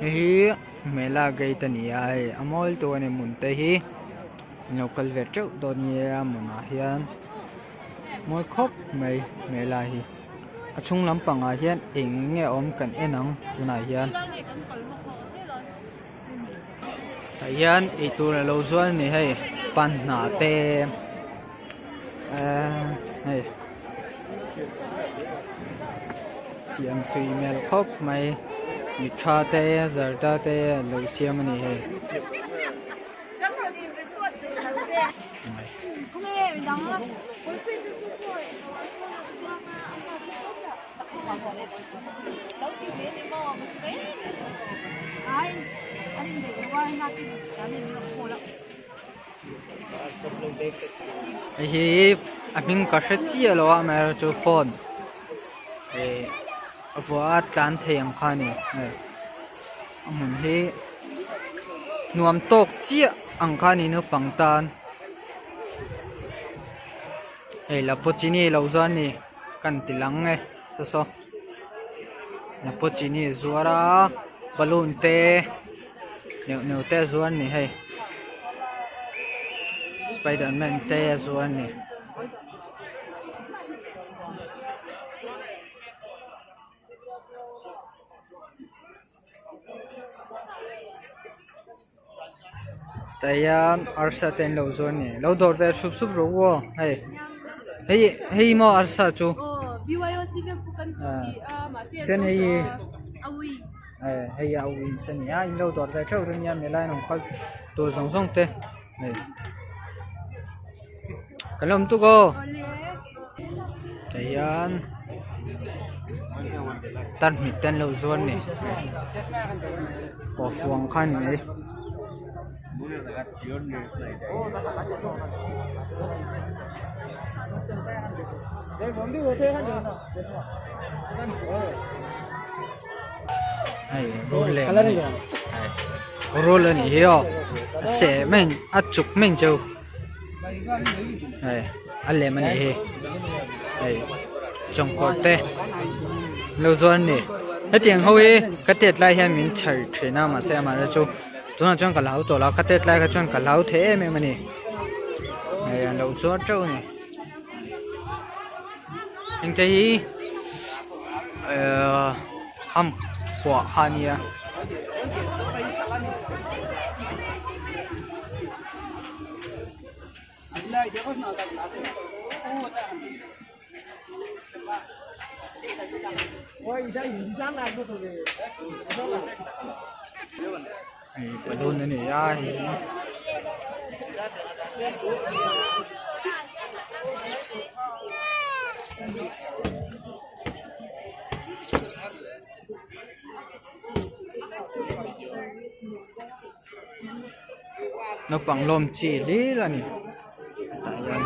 Hei hi mela gate a ni a hei a mawi lutuk a ni hmun te hi an lo kal ve teuh dawn nia hmunah hian mawi khawp mai mela hi a chhung lampangah hian eng nge awm kan en ang tunah hian. Tah hian eitur alo zuar a ni hei panhnah te ehh hei siam tui hmel khawp mai mitha te zarda te alo siam a ni hei. Hei hi a hming ka hre chiah lo a amaherawhchu phone ih a vuah a tlan thei ang kha a ni hei a hmun hi nuam tawk chiah ang kha a ni naupang tan hei la pawh chini lo zawh a ni. Kan ti lang e saw saw lamborghini a zuar a balloon te neuh neuh te a zuar a ni hei spiderman te a zuar a ni. Tah hian arsa te an lo zuar a ni lo dawr ve sup sup rawh u aw hei hei hei maw arsa chu chuan hei hi hei a wings a ni a in lo dawr ve theuh ania helai an awm kal tur zawng zawng te hei kan la awm tuk aw tah hian tarmit te an lo zuar a ni kawrfuang kha a ni mai. Hei rul lem a ni hei rul a nih hi aw a seh mai a chuk mai ang cheu. Hei a lem a nih hi hei chawngkawr te lo zuar a ni hetiang ho hi ka tet lai hian min chhar thin a mahse amaherawhchu chu tunah chuan ka hlau tawh lo a ka tet lai kha chuan ka hlau thei em em a ni hei an lo zuar teuh a ni engte hi ehh hamkua kha a nia. Hei balloon a ni a hei hi Naupang lawm chi hlir a ni tah hian.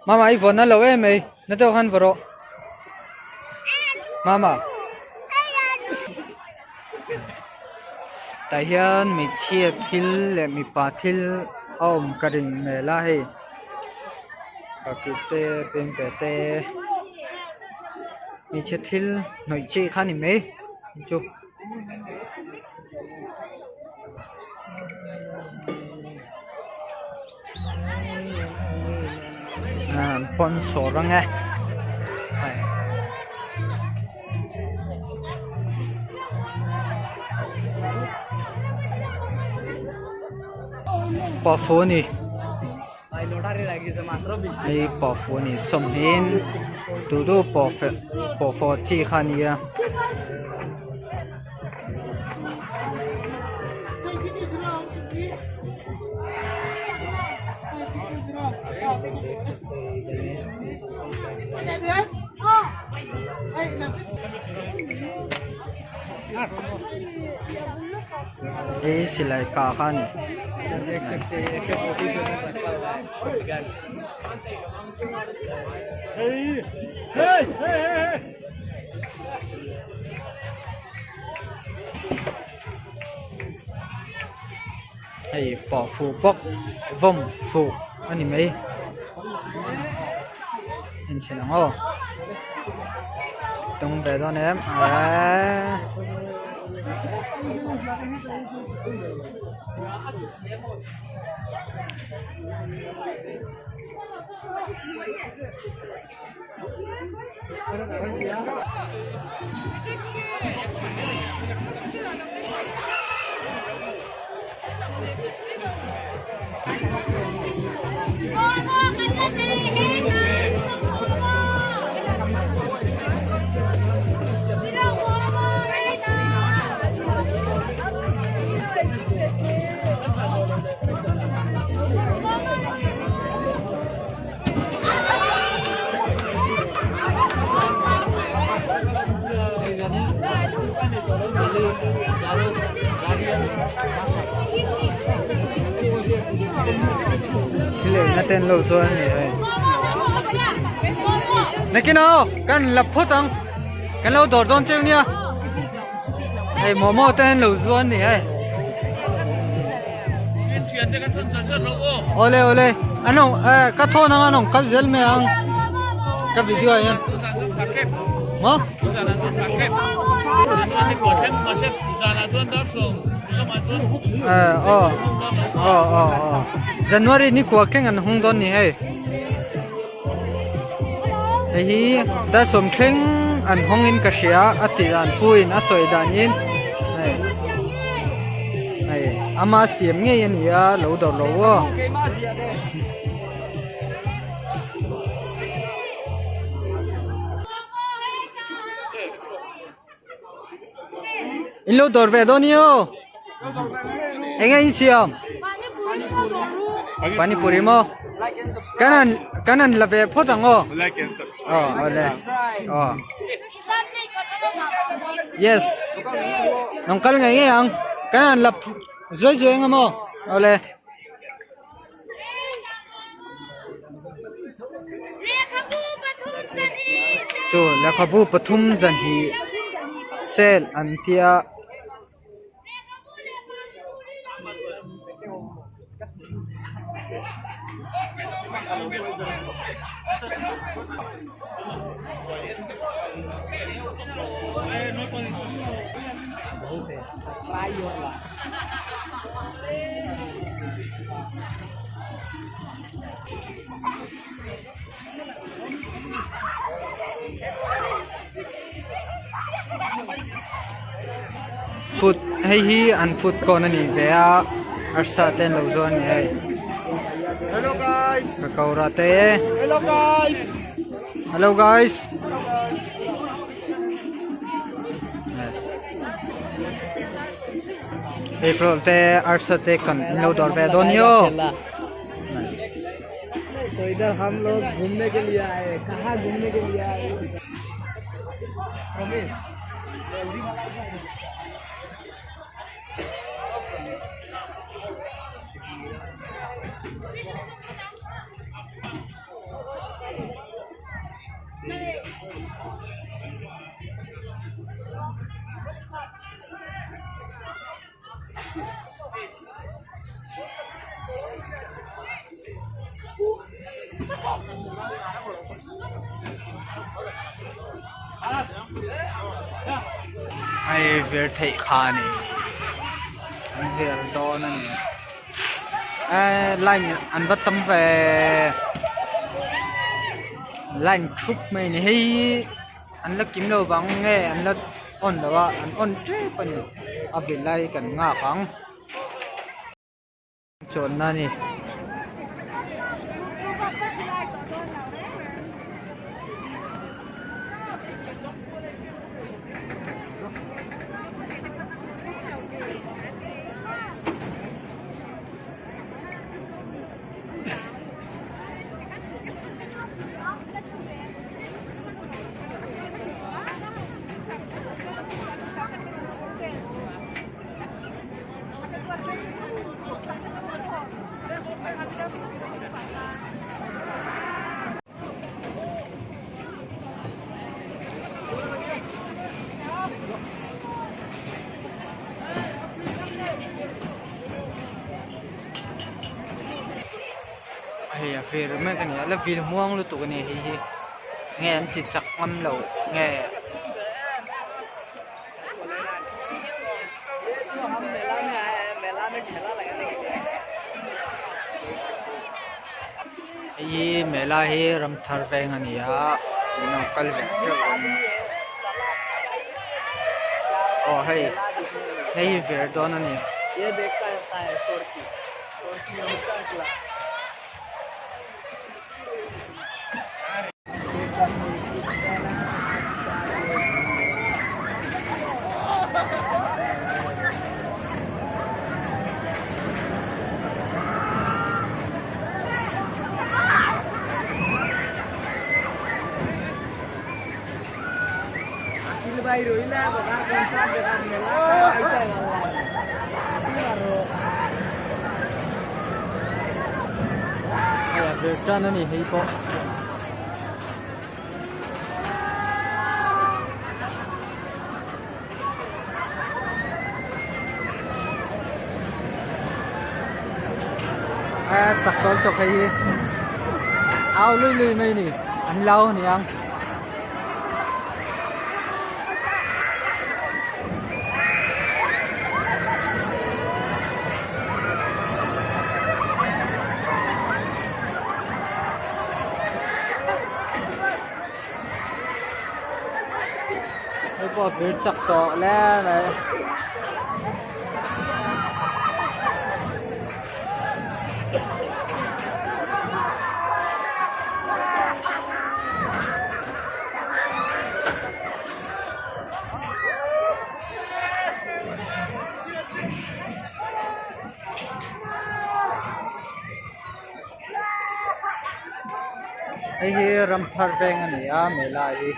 Mama i vawn a lo em mai na deuh khan va rawh Mama tah hian hmeichhia thil leh mipa thil a awm ka ring hmel a hei bakilh te bengte te hmeichhe thil hnawih chi kha a ni mai chu. An pawn sawr ang e hei. Pawhfu a ni hei pawhfu a ni sawmhnihin duh duh pawhfawh chi kha a nia. Hei silai kah kha a ni. Hei pawh fuh bawk vawm fuh a ni mai enchhin ang aw tum ve dawn em eeee. Thil eina te an lo zuar a ni hei nakin aw kan la phawt ang kan lo dawr dawn cheu nia hei momo te an lo zuar a ni hei. Awle awle anong eh ka thawn ang anong kal zel mai ang ka video ah hian maw eh aw aw aw aw January ni kua thleng an hung dawn ni hei hei hi dar sawm thleng an hawng in ka hria a tih dan pu in a sawi dan in hei hei ama siam ngei a ni a lo dawr lo aw. In lo dawr ve dawn ni aw eng nge in siam panipuri maw kan han kan han la ve phawt ang aw aw awle aw yes rawn kal ngei ngei ang kan han la zuai zuai ang maw awle. Chu lehkhabu pathum zan hi sale an tia. Food hei hi an food court a ni ve a arsa te an lo zawr a ni hei pakora te hello guys. April te arsa te kan in lo dawr ve dawn ni aw. तो इधर हम लोग घूमने के लिए आए कहाँ घूमने के लिए आए Hei vir theih kha a ni an vir dawn a ni eee line an va tam ve line thup mai a ni hei an la kim lo vang nge an la on lo a an on tep a ni a vil lai kan nghak ang. Chuanna a ni. Hei a vir mek a ni a la vil muang lutuk a ni hei hi nge an ti chak ngam lo nge. Hei hi mela hi ramthar veng a ni a in lo kal ve teuh a ni aw hei hei hi vir dawn a ni. Hei a vir tan a ni hei pawh. A chak dawn tawp hei hi au lui lui mai a ni an lo aniang. Hei pawh a vir chak tawh hle mai. Hei hi ramthar veng a ni a mela hi.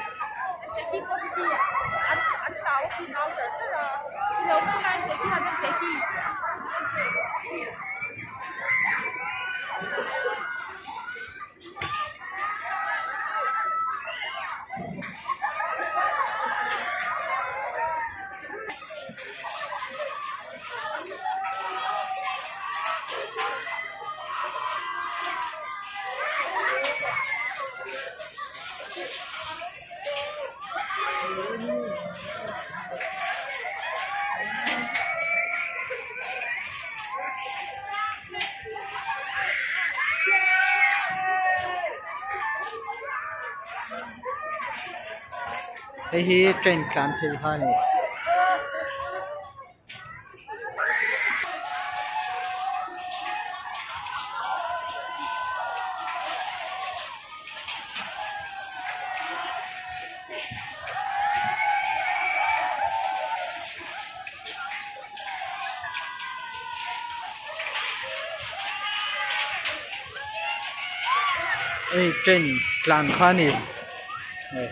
Hei hi train tlan thei kha a ni. Hei train tlan kha a ni hei.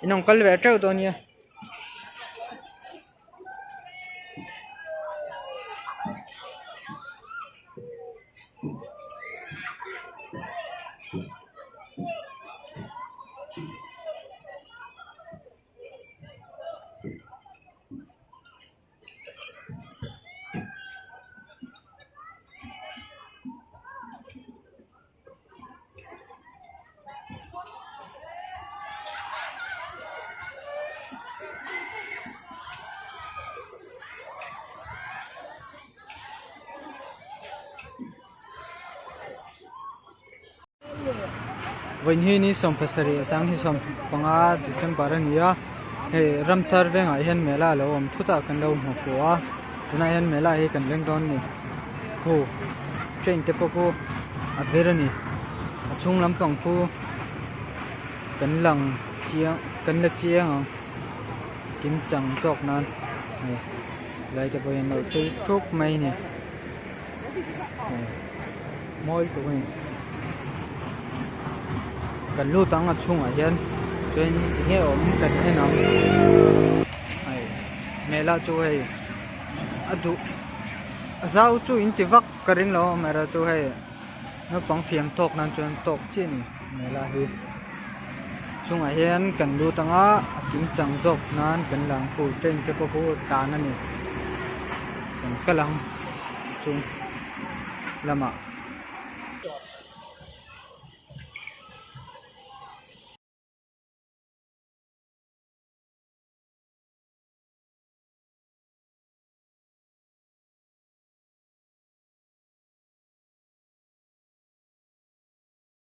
In rawn kal ve teuh dawn nia. Vawiin hi ni 17 a sang hi 15 December a ni a hei ramthar vengah hian mela a lo awm thut a kan lo hmu fuh a tunah hian mela hi kan leng dawn a ni khu train te pawh khu a vir a ni a chhung lampang khu kan lang chiang kan la chiang ang kim chang zawk nan hei lai te pawh hian lo chei thup mai a ni hei mawi tuk a ni kan lut ang a chhungah hian chuan enge awm kan en ang hei mela chu hei a duh a zau chu in ti vak ka ring lo a amaherawh chu hei naupang fiam tawk nan chuan tawk chiah a ni mela hi. Chungah hian kan lut anga a kimchang zawk nan kan la ang khu train te pawh khu tlan a ni kan kal ang chung lamah.